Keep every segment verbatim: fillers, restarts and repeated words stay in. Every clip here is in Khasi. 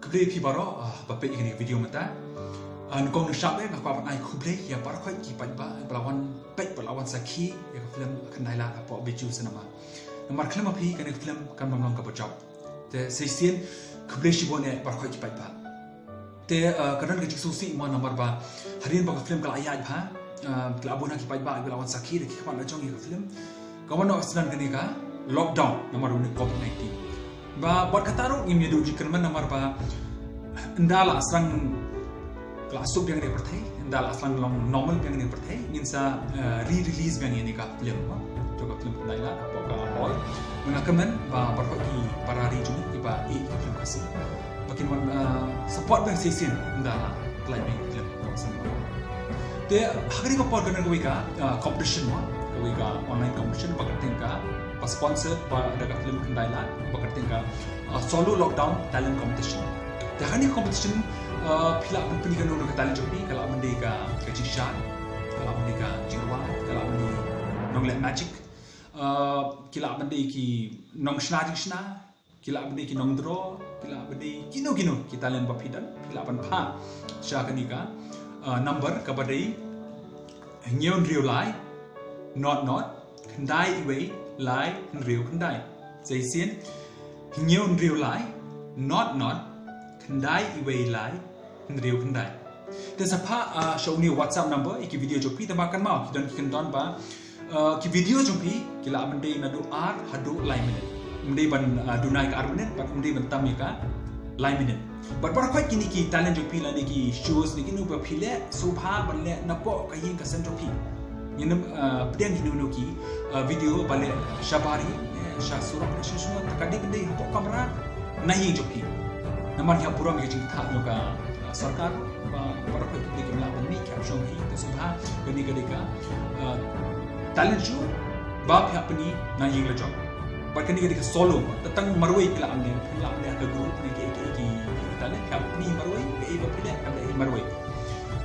Khublei phi baroh, ah, ba peit ïa kane ka video mynta. Ah, nyngkong nyngshap eh, nga kwah ban ai khublei ïa baroh khoit ki paidbah, ba la wan peit, ba la wan sakhi ïa ka film Khyndai Lad hapoh Bijou Cinema. Namar khlem ma phi kane ka film kan ym long kaba jop. Te shisien khublei shibun eh baroh khoit ki paidbah. Te, ah, ka don ka jingsngewsih mo namar ba hadien ba ka film ka la ïaid bha, ah, ki la bun ha ki paidbah, ki la wan sakhi da ki khmat la jong ïa ka film. Ka wan noh sdang kane ka lockdown namar une u covid nineteen. Ba bad kata ruh ngim ïa duh jingkyrmen namar ba ynda la sdang ka la suk biang kane ka pyrthei, ynda la sdang long normal biang kane ka pyrthei, ngin sa, eh, re-release biang ïa kane ka film, ba. Jong ka film Khyndai Lad, hapoh ka hall. Nga kyrmen ba baroh ki para ri jong ngi kiba ïeit ïa ka film Khasi ba kin wan, eh, support biang shisien ynda la tlot biang ka film. Te ha kane ka por ka don kawei ka, ah, competition mo, kawei ka online competition ba kyrteng ka, ba sponsored ba da ka film Khyndai Lad, ba kyrteng ka, ah, Solo Lockdown Talent Competition. Te ha kane ka competition, ah, phi lah ban pyni kano kano ka talent jong phi, ka lah ban dei ka, ka jingshad, ka lah ban dei ka jingrwai, ka lah ban dei nongleh magic, ah, ki lah ban dei ki nongshna jingshna, ki lah ban dei ki nongdraw, ki lah ban dei kino kino ki talent ba phi don, phi lah ban phah sha kane ka, ah, number kaba dei hynñiew hynriew lai, not not, khyndai iwei lai hynriew khyndai. Sa shisien, hynñiew hynriew lai, not not, khyndai iwei lai hynriew khyndai. Te sa phah, ah, sha une u WhatsApp number ïa ki video jong phi, te ba kynmaw ki don ki kyndon ba, ah, ki video jong phi ki lah ban dei naduh ar haduh lai minit. Ym dei ban, ah, duna ïa ka ar minit, bad ym dei ban tam ïa ka lai minit. Bad baroh khoit kine ki talent jong phi lane ki shows ne kino ba phi leh, sngewbha ban leh napoh ka ïing ka sem jong phi. Ngin ym, ah, pdiang kino kino ki, ah, video ba leh shabar ïing, eh, sha surok, sha shnong, te ka dei ban dei hapoh kamra na ïing jong phi. Namar ngi hap burom ïa ka jingthoh jong ka, ah, sorkar ba baroh khoit ki briew kim lah ban mih ki hap shong hi, te sngewbha kane ka dei ka, ah, talent show ba phi hap pyni na ïing la jong. Bad kane ka dei ka solo, te tang marwei phi lah ban leh, phi lah ban leh ha ka group ne ki, ki, ki, ki talent, phi hap pyni marwei, kaei ba phi leh, phi hap leh marwei.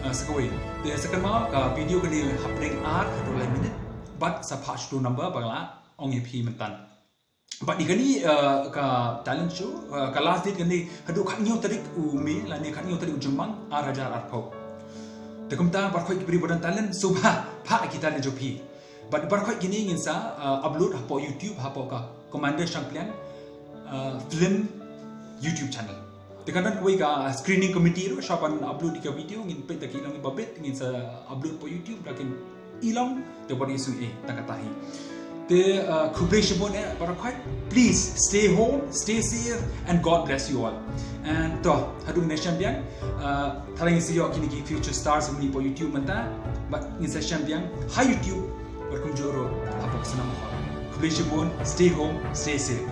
Ah, sa kawei. Te sa kynmaw ka video ka dei hapdeng ar haduh lai minit. Bad sa phah sha uto u number ba nga la ong ïa phi mynta. Bad ïa kane, ah, ka talent show, ah, ka last date ka dei haduh khathynñiew tarik u May lane khathynñiew tarik u Jymmang ar hajar arphew. Te kumta baroh khoit ki briew ba don talent sngewbha phah ki talent jong phi. Bad baroh khoit kine ngin sa, ah, upload hapoh YouTube, hapoh ka Commander Shangpliang, ah, Film YouTube channel. Te ka don kawei ka screening committee ruh, shuwa ban upload ïa ka video, ngin peit da ki long iba bit, ngin sa upload hapoh YouTube, da kin i long, te wat ïa sngewsih, eh, tang kata hi. Te, uh, khublei shibun eh, baroh khoit, please stay home, stay safe, and God bless you all. And to, haduh ngin ïa shem biang, uh, tharai ngin sa ïoh kine ki future stars jong ngi hapoh YouTube mynta, bad ngin sa shem biang ha YouTube, bad kumjuh ruh hapoh ka cinema hall. Khublei shibun, stay home, stay safe.